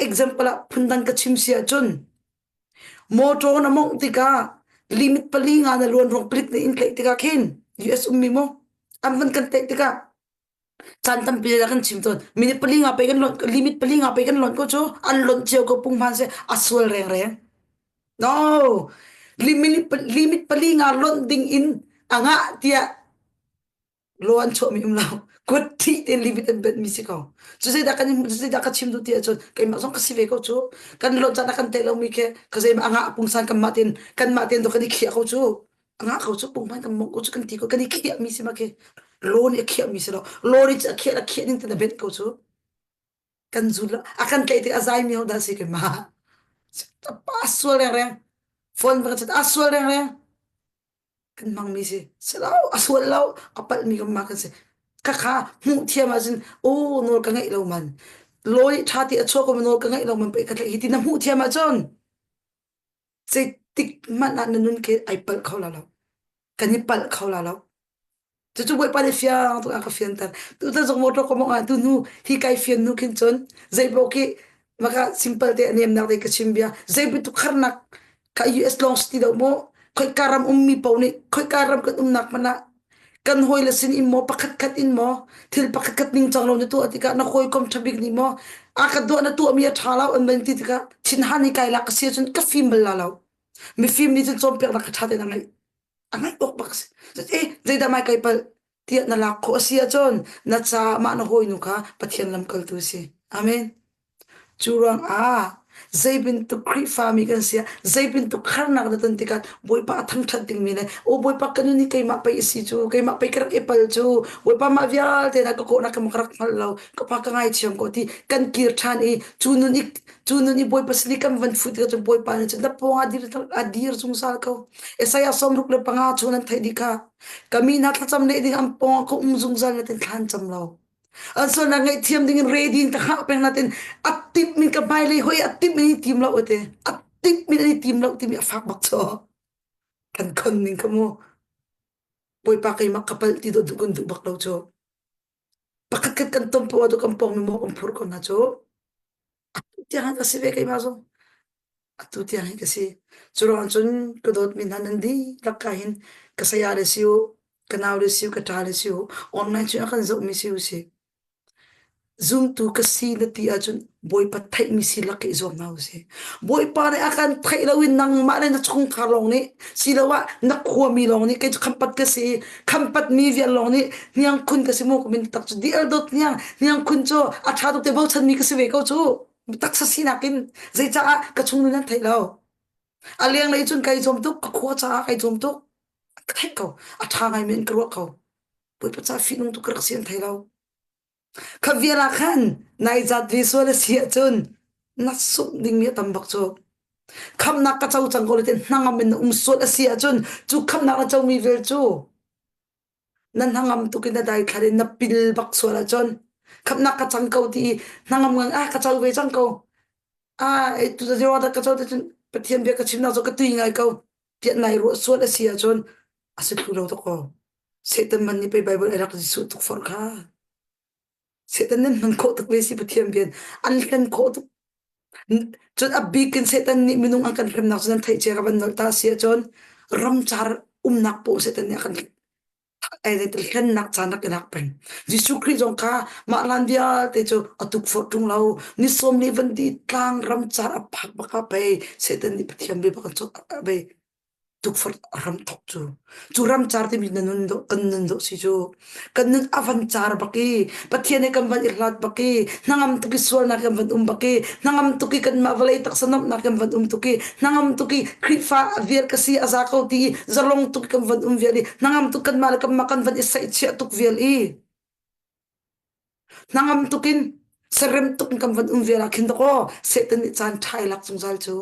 example ah phundang ka chim si ahcun motor na mongh tikah limit pali nga na luan ruang palik na in tlaih tikah khin US ummi mu an van kan tlaih tikah Caan tampi le kan chim tawn. Minute pali nga pe kan lonh limit pali nga pe kan lonh ko cu an lonh cio ko punghman se a sual rengreng. No. Limit limit pali nga lonh ding in a ngah tiah law an chuahmi um lo. Kut thi tein limit an benh mi si ko. Cu zeidah kan cu zeidah ka chim duh ti ahcun keimah zong ka si ve ko cu. Kan lonh caan ah kan teh lomi khi ka zeimah a ngah pungsan kanmah tein kanmah tein do kan i khiah ko cu. Ngah ko cu pungman kan mong ko cu kan ti ko kan i khiah mi si ma khi law nih a khiah mi si lo law nih a khiah a khiah ning ten a benh ko cu kan zul a kan tlaih tik a zai mi ho dah si ke ma pa sual reng reng phone va chat a sual reng reng kan hmang mi si si lo a sual lo a palh mi kan ma kan si ka kha hmuh thiam ahcun o nawl ka ngeih lo man law nih tha ti a chuak ko nawl ka ngeih lo man pe ka tlaih hi ti na hmuh thiam ahcun Zeitik hmanh ah na nun khi ai palh kho la lo. Kan i palh kho la lo. Cucu Bawipa nih fiang tuk a ka fianter. Tutan zong motor ka mawngh ah tu hnu hi kai fian hnu khin cun zeipaoh khi maka simple te a nemnak te ka chim bia. Zei bantuk harnak ka US lawng si ti lo maw khoika ram ummi paoh nih khoika ram kan umnak hmanh ah kan hawile sin in maw pakhat khat in maw thil pakhat khat ningcang lo na tuah tikah na hawikom ṭha bik nih maw a ka duah na tuahmi a ṭha lo an van ti tikah thinhan i kai lak ka si ahcun ka fim bal la lo mifim nih cun cawnpiaknak kha ṭha tein a ngaih a ngaih awk bak si eh zeidah mai kai palh tiah na lak khawh a si ahcun na caah mah na hawinu kha Pathian lamkaltu a si amen Cu ruangah zei bantuk Khrihfami kan si ah, zei bantuk harnak na ton tikah Bawipa a thangṭhat dingmi le aw Bawipa ka nun hi keimah pei a si cu, keimah pei ka rak i pal cu, Bawipa mah vialte na ka kawhnak ka rak hngal lo, ka pa ka ngaithiam ko ti kan kir ṭhan i cu nun i cu nun i Bawipa sin i kan van fuh tikah cun Bawipa nih cun na pawng ah dir a dir zungzal ko. Isaiah 65 chung nan theih dih kha. Ka mi hna thlacam leh ding an pawng ah ka um zungzal na tin thlan cam lo. An sualnak ngaihthiam ding in ready in ka hngah peng natin a timh min ka hmailei hoi a timh in i tim lo ate a timh min an i tim lo timi a fak bak cho kan khon ning ka mu bawipa keimah ka palh ti duh kan duh bak lo chu pakhat khat kan tom po tu kan pong mi mo kan phur ko na chu atu tiang ka si ve keimah zong atu tiang hi ka si cu ruang cun ka dawtmi hna nan dihlak ka hin ka saya le si u ka nau le si u ka ṭa le si u online cu a kan zohmi si u si zumtu ka si na ti ahcun Bawipa theihmi si lak i zuam hna u si Bawipa nih a kan theih loin nangmah le na chungkhar lawng nih siloah na khuami lawng nih kei cu khampat ka si i khampat mi vial lawng nih hniang khun ka si mu ka min tak cu dial dawt hniang hniang khun cu a ṭha tuk te bochan mi ka si ve ko cu taksa sinak in zeicaah ka chung nun an theih lo a lenglei cun kai zuam tuk ka khua caah kai zuam tuk ka theih ko a ṭha ngai men ka ruah ko Bawipa ca fihnung tuk ka rak si an thei lo kha vial ah khan nai zat ve sual a si ahcun na sungh dingmi a tam bak cu khamnak ka co cang ko le te hnangam in na um sual a si ahcun cu khamnak na comi vel cu Na hnangam tuk in na daithlan in na pil bak sual ahcun khamnak ka cang ko ti i hnangam ngang ah ka co ve cang ko. Ah tu zero dah ka co te cun Pathian bia ka chimnak cu ka tui ngai ko. Tiah nai ruah sual a si ahcun a si thlu lo tuk ko. Satan man nih pei Bible ai rak Jesuh tukforh kha. Satan nan hman khawh tuk ve si Pathian bian an hlen khawh tuk. Cun a bik in Satan nih minung an kan hremnak cu nan theih cia ka van nolh ta si ahcun ramcar umnak paoh Satan nih a kan Hlennak caan rak i lak peng. Jesuh Khrih zong kha mah hlan vialte cu a tukforh ṭung lo. Ni sawm li van di tlang ram car a phak bak ah pei Satan nih Pathian bia bak in pei tukforh a ram thok cu. Cu ram car timi na nun dawh kan nun dawh si cu. Kan nun a van car bak i Pathian he kan van i hlat bak i hnangam tuk i sualnak kan van um bak i hnangam tuk i kanmah vawlei taksa nuamhnak kan van um tuk i hnangam tuk i Khrihfa vial ka si a za ko ti i zalong tuk kan van um vial i hnangam tuk kanmah le kanmah kan van i saihchiah tuk vial i hnangam tuk in serem tuk in kan van um vial ah khin dakaw Satan nih caan ṭha i lak zungzal cu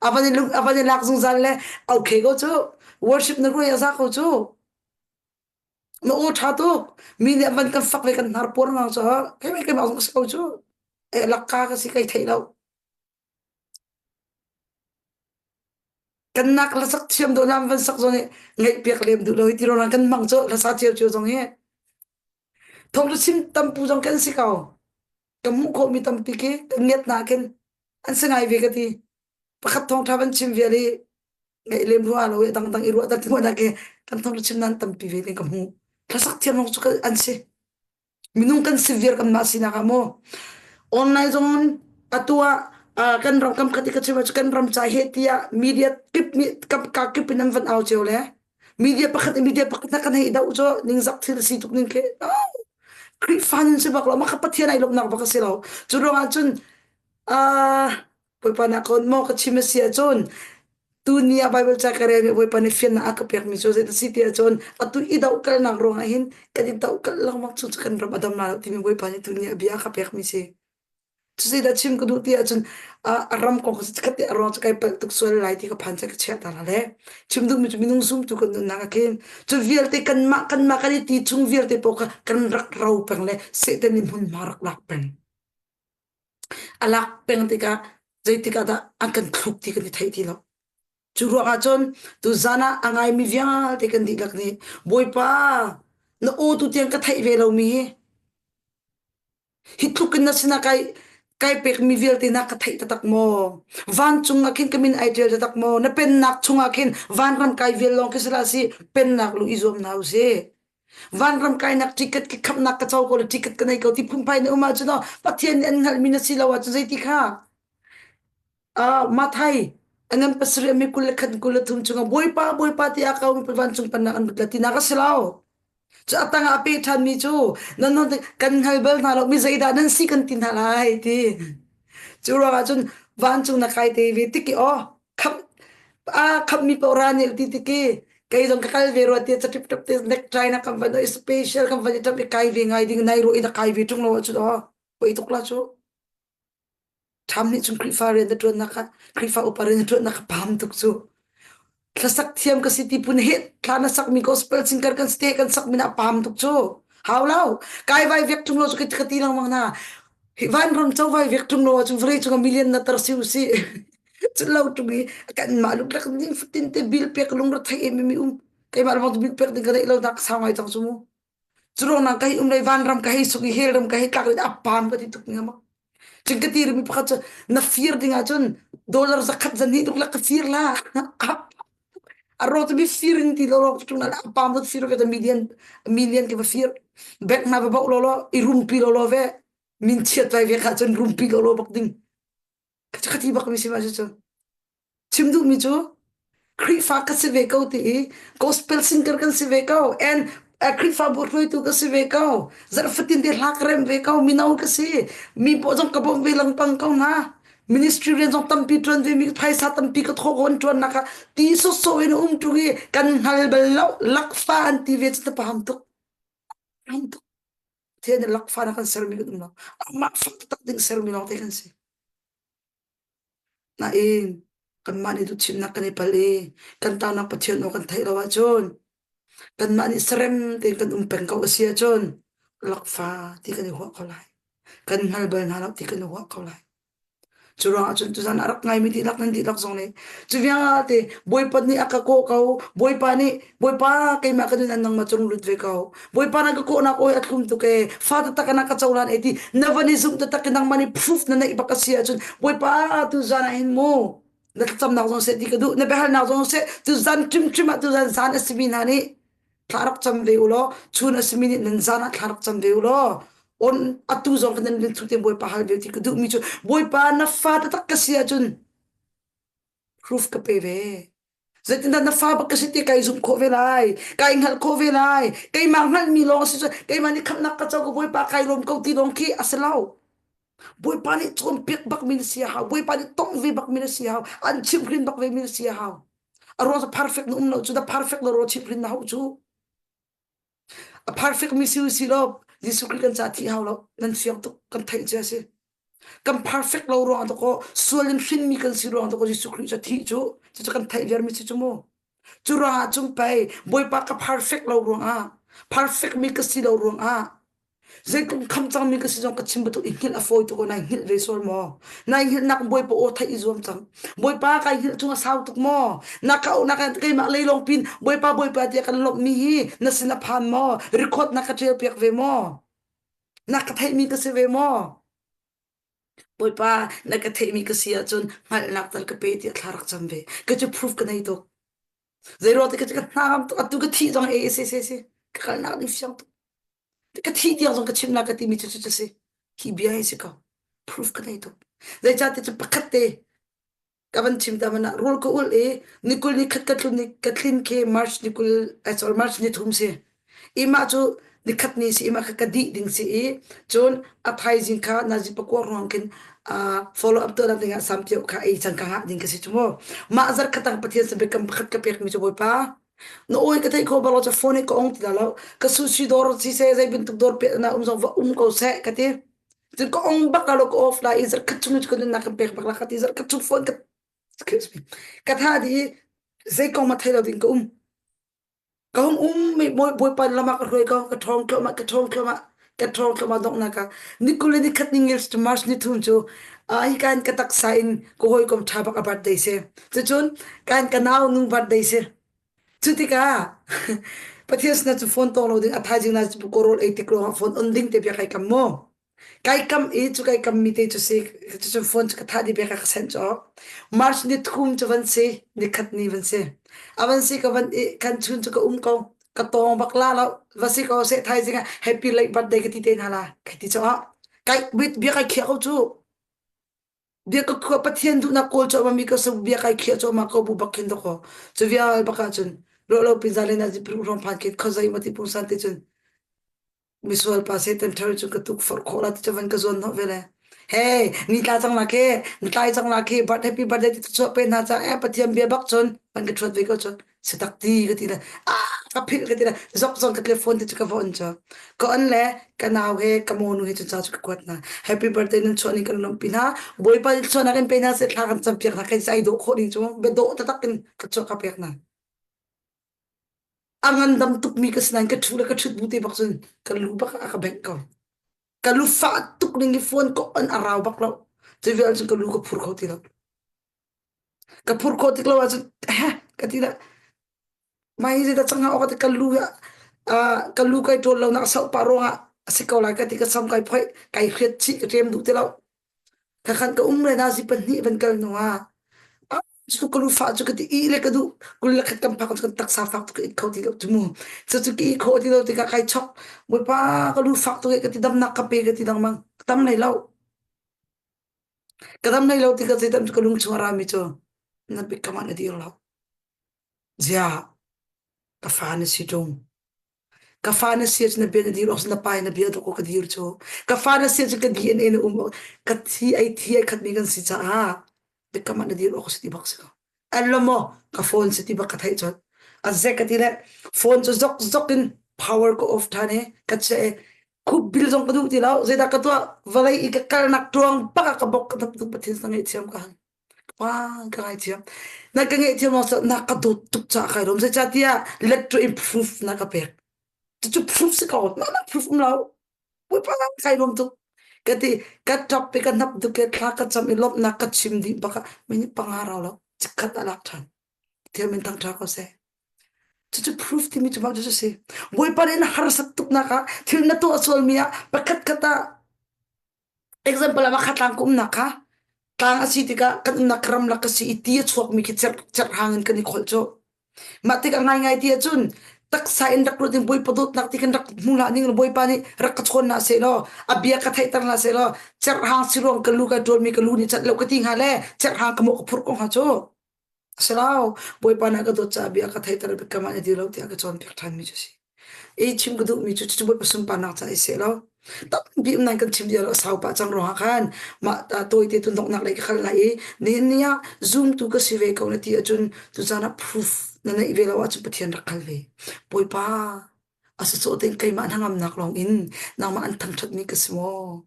a van i lung a van i lak zungzal le okay ko cu worship na ruai a za ko cu Na aw ṭha tuk. Mi nih an van kan fak ve kan hnar puar ngang cu keimah keimah zong ka si ko cu. Eh, lakka ka si kai theih lo. Kan nak hlasak thiam dawh nam van sak zong nih ngaih piak lem duh lo hi ti ro kan hmang cu hlasa cio cio zong hi. Thawng chim tampu zong kan si ko. Ka hmuh khawhmi tampi khi ka ngiat na khin an si ngai ve ka ti. Pakhat thawngṭha van chim vial i ngeih lem rua lo i dangdang i ruah dat hmuh nak i kan thawng chim nan tampi ve ding ka hmu hlasak thiam lawng cu an si minung kan si viar kan mah sinak ah maw online zong atu ah kan ram kam khat i ka chim ah kan ram ca he tiah media kip nih ka kip in an van au cio le media pakhat media pakhat na kan hei do cu ningzak thil si tuk ning khi Khrihfa nun si bak lo mah kha Pathian ai lawmhnak bak a si lo cu ruangah cun Bawipa na kawn maw ka chim a si ahcun tuni ah Baibal ca ka relmi Bawipa nih fiannak a ka pekmi cu zei a si ti ahcun atu i dohkalnak ruangah hin kan i dohkalh lengmang chung cu kan ram a dam lai lo timi Bawipa nih tuni ah bia a ka pekmi si. Cucu chim ka duh ti ahcun a ram kong kha te a ruang cu kai palh tuk sual lai ti ka phan ca ka chiah ta la le chim duhmi cu minung zumtu kan nunnak ah khin cu vialte kanmah kanmah kan i ti chung vialte paoh kha kan rak ro peng le Satan nih hmunhma rak lak peng. A lak peng tikah zeitik ah dah an kan thluk ti kan i theih ti lo. Cu ruangah cun tuzan ah a ngaimi vialte kan dihlak nih Bawipa na aw tu tiang ka theih ve lomi hi hi tluk in na sinah kai kai pekmi vialte na ka theih taktak maw? Vancung ah khin ka min ai ṭial taktak maw? Na pennak chungah khin vanram kai vial lawng khi si hlah sih pennak lu i zuam hna usih. Vanram kainak ticket ki khamnak ka co ko le ticket ka nei ko ti phunphai na um ahcun Pathian nih an hngalhmi na si lo ahcun zeiti kha uh, Mathai angan pasarih mi kul le khat kul le thum chungah Bawipa Bawipa ti a kau mi vancung pannak an lut la tinak a si lo cu a tangah a pe ṭhan mi cu nan non kan hngal bal hna lo mi zeidah nan si kan ti hna lai ti cu ruangah cun vancung na kai te ve tiki aw kham a khammi paoh ra nih ti tiki kei zong ka kal ve rua ti catip tap te necktie na kan van special kan van i tap i kai ve ngai ding nai ru i na kai ve ṭung lo ahcun aw poi tuk la cu ṭham nih cun Khrihfa rian na ṭuannak kha Khrihfa upa rian na ṭuannak kha pam tuk cu thlasak thiam ka si ti phun he thla na sakmi gospel singer kan si te kan sakmi na pam tuk cu hau lo kai vai vek ṭung lo cu ka ti lengmang na hi vanram cho vai vek ṭung lo ahcun vawlei cungah million na tar si u si cu lo ṭung i kanmah luklak ding fatin te bil pek lungre thei em mi um keimah lawng bil pek ding ka neih lo nak sau ngai cang cu mu cu ruangah ka hei um lei vanram ka hei suk i hell ram ka hei tlak a pam ka ti tuk ning ma cun ka ti rimi pakhat cu na fir ding ahcun dollar zakhat zan hnih luklak ka fir la a ro tu mi fir in ti lo lo tung na a pam dot fir ve ta million million ke va fir bank na va bau lo lo i rumpi lo lo ve min chiat vai ve kha cun rumpi lo lo bak ding ka ti bak mi si ma cu chim duhmi cu Khrihfa ka si ve ko ti i gospel singer kan si ve ko and Khrihfabu hruaitu ka si ve ko zarhfatin te hla ka rem ve ko mino ka si mi paw zong ka bawmh ve lengpang ko hna ministry rian zong tampi ṭuan ve mi phaisa tampi ka thawk on ṭuan nak ah ti sawsawh in um ṭung i kan hngal bal lo lakfa an ti ve cu ta paham tuk paham tuk Pathian nih lakfa na kan sermi kan um lo amah fak taktak ding sermi lawng te kan si Nain kanmah nih duhchimnak kan i palh i kan taunak Pathian aw kan theih lo ahcun kanmah nih sarem tein kan um peng ko a si ahcun lakfa ti kan i huah ko lai. Kan hngal bal hna lo ti kan i huah ko lai. Cu ruangah cun tuzan a rak ngaimi dihlak nan dihlak zong nih cu vialte Bawipa nih a ka kawh ko Bawipa nih Bawipa keimah ka nun an nangmah cung lut ve ko Bawipa na ka kawhnak awi a thlum tuk ee fa taktak na ka cohlan e ti na van i zumh taktak i nangmah nih proof na neih bak a si ahcun Bawipa tuzan ah hin mu na thlacamnak zong seh ti ka duh na biahalnak zong seh tuzan ṭimṭim ah tuzan zan a simi hna nih. Thla rak cam ve u law chun a simi nih nan zan ah thla rak cam ve u law on atu zong kan nan lungthu te Bawipa hal ve ti ka duhmi cu Bawipa na fa taktak ka si ahcun proof ka pe ve. Zeitindah na fa bak ka si ti kai zumh khawh ve lai, kai hngalh khawh ve lai, keimah hngalhmi lawng a si cu keimah nih khamhnak ka co ka Bawipa kai lawm ko ti lawng khi a si lo. Bawipa nih cawnpiak bakmi na si a hau, Bawipa nih tongh ve bakmi na si a hau, an chimhhrin bak vemi na si a hau. A ruang cu perfect na um lo cu, na perfect lo ruang chimhhrin na hauh cu. A perfect mi si u si law Jesuh Khrih kan ca thih hau lo, nan fiang tuk, kan theih cia si. Kan perfect lo ruang ah kaw sual in hrinmi kan si ruang ah kaw Jesuh Khrih cu thih cu cucu kan theih viarmi si cu mu. Cu ruangah cun pei Bawipa ka perfect lo ruangah perfect mi ka si lo ruangah zeitluk kham cangmi ka si zong ka chim bantuk i hngilh a fawi tuk nai hngilh ve sual maw? Nai hngilhnak Bawipa aw theih i zuam cang. Bawipa kai hngilh chung a sau tuk maw? Na ka auhnak ah keimah leilawng pin Bawipa Bawipa tiah kan lawmhmi hi na sin a phan maw? Record na ka ṭial piak ve maw? Na ka theihmi ka si ve maw? Bawipa, na ka theihmi ka si ahcun hngalhnak tal ka pe tiah thla rak cam ve. Ka cu proof ka nei tuk. Zeiruang ti ka cu ka hna ngam tuk, atu ka thih zong e si si si. Ka kalnak ding fiang tuk. Ka thih tiang zong ka chim la ka timi cu cu si. Hi bia hi si ko. Proof ka nei tuk. Zeicah ti cu pakhat te ka van chim ta mana rul ka ul i nikul ni khat ka tlun ni ka tlin khi March nikul eh, sorry March ni thum si ima cu nikhat ni si ima kha ka dih ding si i cun a thaizing kha nazi pakua ruang khin uh, follow up tuah ding ah samtio kha ei cang ka ngah ding ka si chu mu mah zar khatang pathian sa biakam pakhat ka pek mi cu bawipa na oi ka thei kho balo cha phone ka ong ti la lo ka sushi dor si se zei bintuk dor pe na um zong va um ko se ka ti Cun ka ong bak lo ka off lai i zarkhat chung cu ka nunnak kan pek bak la ka ti zarkhat chung phone ka excuse me ka tha di i zei kong ma thei lo ding ka um ka hung um mi bawipa lam ah ka hruai ko ka ṭhawng thluahmah ka ṭhawng thluahmah ka ṭhawng thluahmah donghnak ah ni 20 le ni khat ni ngil to March ni thum cu hi kan ka taksa in ka hawikom ṭha bak a birthday si cucun kan ka nau nu birthday si Cu tikah Pathian sinah cu phone tawng lo ding a thaizing na cu rawl ei tik lawngah phone on ding te bia kai kam maw? Kai kam i cu kai kam mi te cu si cucun phone cu ka thah dih bia ka sent cu March ni thum cu van si ni khat ni van si a van si ka van i kan chun cu ka um ko ka tawng bak la lo va si ko seh thaizing ah happy late birthday ka ti te hna la kai ti cu kai bia kai khiah ko cu Bia ka khua Pathian duhnak kawl cuahmah mi ka si bia kai khiah cuahmah ko bu bak khin dakaw. Cu vial bak ahcun ruah lo pin zalen ah zipru ruang phan khin khawzei ma ti pungsan ti cun misual pa Satan thar cu ka tuk forh khawh la ti cu van ka zuan hnawh ve le. Hey, ni tla cang la ke, ni tlai cang la ke, birth happy birthday ti chuah pe hna ca eh Pathian bia bak cun van ka thuat ve ko cun si tak ti ka ti le ah ka philh ka ti le zok zong ka telephone te cu ka va on cu ka on le ka nau he ka monu he cun ca cu ka kuat hna happy birthday nan chuah ni kan lawmhpi hna bawipa nih chuahnak in pe hna seh thla kan campiak hna kai sai dawh khawh ding cu bia dawh taktak in ka chuah ka pek hna a ngandam tuk mi ka si nain ka ṭhu le ka ṭhut bu te bak cun ka lu bak a ka bengh ko ka lu fah tuk ning i phone ko on a rau bak lo cu vial cun ka lu ka phur kho ti lo Ka phurh khawh tik lo ahcun ka ti dah mah hi zeidah cang hnga awk ka lu ka lu kai ṭawl lonak a sauh pah ruangah a si ko lai ka ti ka sam kai phoih kai hriat chih ka ṭem duh ti lo. Khakhan ka um le nazi pahnih van kal hnu ah cu ka lu fah cu ka ti ih le ka duh 21 kan phak cu kan taksa fak tuk ka it kho ti lo cu mu cu cu ka ih khawh ti lo tikah kai chok bawipa ka lu fak tuk ka ti damnak ka pe ka ti lengmang ka tam hlei lo Ka dam hlei lo tikah zeitam cu ka lung chung a rami cu na biakam ah na dir lo. Ziah ka fa na si ṭung. Ka fa na si ahcun na bia na dir awk na pa in na bia dawk ka dir cu. Ka fa na si ahcun ka DNA na um ka thi ai thi ai khatmi kan si caah biakam ah na dir awk si ti bak si ko. An lo maw ka phone si ti bak ka theih cun. A zek ka ti le phone cu zok zok in power ka off ṭhan i ka chiah i khup bil zong ka duh ti lo zeidah ka tuah vawlei i ka kalnak tuang bak ah ka bok ka dap tuk pathian sa ngaihthiam ka hal pa ka ngaithiam na ka ngaihthiam lo na ka dawt tuk ca kai rom zeicahtiah letter in proof na ka pek cucu proof si ko na na proof um lo puipa kai rom tuk ka ti ka tap pe ka hnap tuk ke thla ka cham i lawmhnak ka chim dih baka minute panga rau lo chikkhat a lak ṭhan Pathian min thangṭha ko seh. Cucu proof timi cu mah cu si. Bawipa nih na harsat tuknak ah thil na tuah sualmi ah pakhat khat ah example ah makha tlang ka umnak kha tlang a si tikah kan umnak ramlak ka si i ti a chuakmi khi cerh cerhhang in kan i kholh cu. Mah tikah ngaingai ti ahcun Taksa in rak ruat in Bawipa dawtnak ti kan rak hmu hlah ning Bawipa nih rak ka chawn hna seh law a bia ka theihter hna seh law cerhhang si ruang ka lu ka ṭuanmi ka lu nih cat lo ka ti hnga le cerhhang ka mawh ka phurh ko hnga cu. Asilo Bawipa nih a ka dawt caah bia ka theihter biakam ah na dir lo tiah ka cawnpiak ṭhanmi cu a si. I chim ka duhmi cu cucu Bawipa sunparnak caah i seh law tampi um nain kan chim bia lo a sau pah cang ruangah khan mah tawite tu donghnak lei ka kal lai i nihin ni ah zumtu ka si ve ko na ti ahcun tucaan ah proof na neih ve lo ahcun Pathian rak kal ve. Bawipa a si sawh tein keimah hnangamnak lawng in nangmah an thangṭhatmi ka si maw?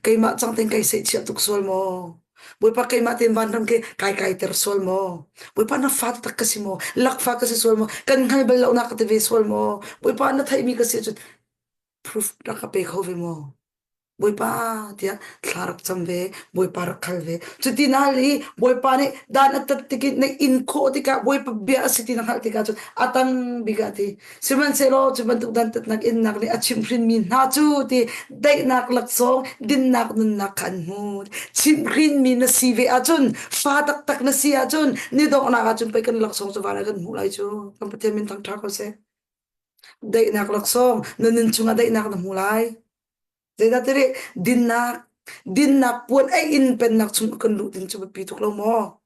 Keimah cang tein kai seihchiah tuk sual maw? Bawipa keimah tein vanram ke kai kai ter sual maw? Bawipa na fa tak ka si maw? Lakfa ka si sual maw? Kan hngal bal lo na ka ti ve sual maw? Bawipa na theihmi ka si ahcun proof rak ka pe kho ve maw? Bawipa tiah thla rak cam ve, Bawipa rak khal ve. Cuti na hal i Bawipa nih dan a tat tik i na in khawh tikah Bawipa bia a si ti na hngalh tikah cun a tang bik ah ti. Sihmanhsehlaw cu bantuk dantatnak innak nih a chimhhrinmi hna cu ti daihnak laksawng dinnak nunnak kha an hmu. Chimhhrinmi na si ve ahcun fa taktak na si ahcun ni donghnak ahcun pei kan laksawng cu van ah kan hmuh lai cu. Kan Pathian min thangṭha ko seh. Daihnak laksawng na nun chungah daihnak na hmu lai. Zeidah dinnak dinnak puan ei in pennak chung kan luh ding cu biapi tuk lo maw?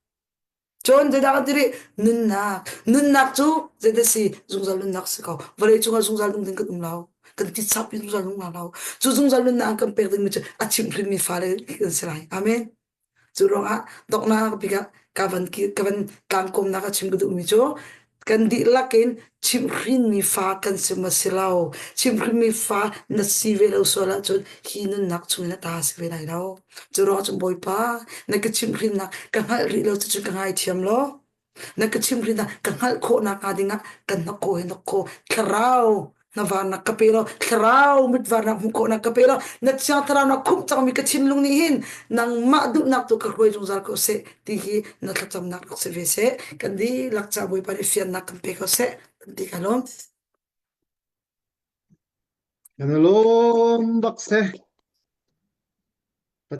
Cun zeidah kan ti rih? Nunnak. Nunnak cu zeidah si? Zungzal nunnak si ko. Vawlei cungah zungzal nung ding kan um lo. Kan titsa pi zungzal nung lo. Cu zungzal nunnak an kan pek dingmi cu a chimhhrinmi fale kan si lai. Amen. Cu ruangah donghnak bik ah ka van ka van tlangkawmnak a chim ka duhmi cu kan dihlak in chimhhrinmi fa kan si ma si lo. Chimhhrinmi fa na si ve lo sual ahcun hi nunnak chung na ta si ve lai lo. Cu ruangah cun Bawipa na ka chimhhrinnak ka hngalh rih lo cucu ka ngaithiam law na ka chimhhrinnak ka hngalh khawh nakhnga dingah ka hnakhaw he hnakhaw thlarau na varnak ka pe law thlarau mit varnak hmuh khawhnak ka pe law na thiang thlarau na khumh cangmi ka thinlung nih hin nangmah duhnak tu ka hruai zungzal ko seh ti hi na thlacamnak rak si ve seh kan dihlak ca Bawipa nih fiannak kan pe ko seh kan ti ka lawm Kan i lawm bak seh.